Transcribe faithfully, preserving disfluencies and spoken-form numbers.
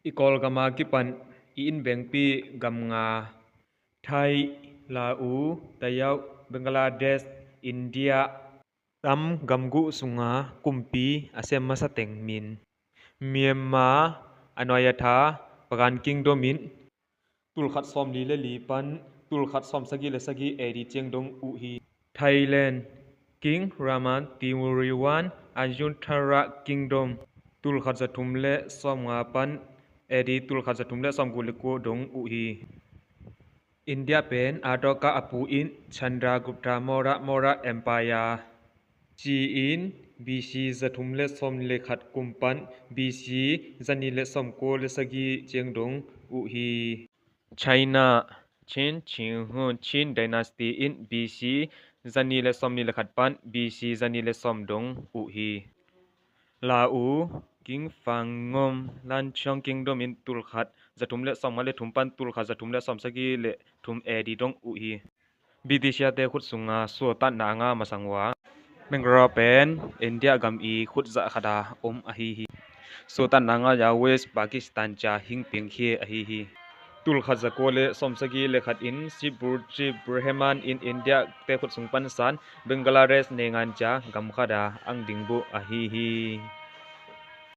I Kawlgam a kipan i inn vengpi gam nga, Thai, Lau, Tayau, Bangladesh, India, tam gam guh sunga kumpi a sem masa teng min. Myanmar, a nuai a tha, Pagan Kingdom in tul khat sawmli le li pan tul khat sawmsagih le sagih A D ciang dong uh hi. Thailand, King Raman Timuriwan Anuttara Kingdom, tul khat zathum le sawmnga pan A D tul khat zathum le sawmguk le kua dong uh hi. India pen Ashoka a pu in Chandragupta Maurya, Maurya Empire, ci in B C zathum le sawmli le khat kum pan B C zani le sawmkua le sagih ciang dong uh hi. China, Qin Shi Huang, Qin Dynasty in B C zani le sawmni le khat pan B C zani le sawm dong uh hi. Lau, King Fangom Lanchong Kingdom in tul khat zathum le sawmnga le thum pan tul khat zathum le sawmsagih le thum A D dong uh hi. British-te khut sunga sultanate a nga masang uh a, Bengal pen India gam i khut zah khat a om ahi hi. Sultanate a nga a West Pakistan ca hing piang khia ahi hi. Tul khat zakua le sawmsagih le khat in Sibur Jibrahman in India-te khut sung pansan Bangladesh neingan ca gam khat a ang ding buh ahi hi.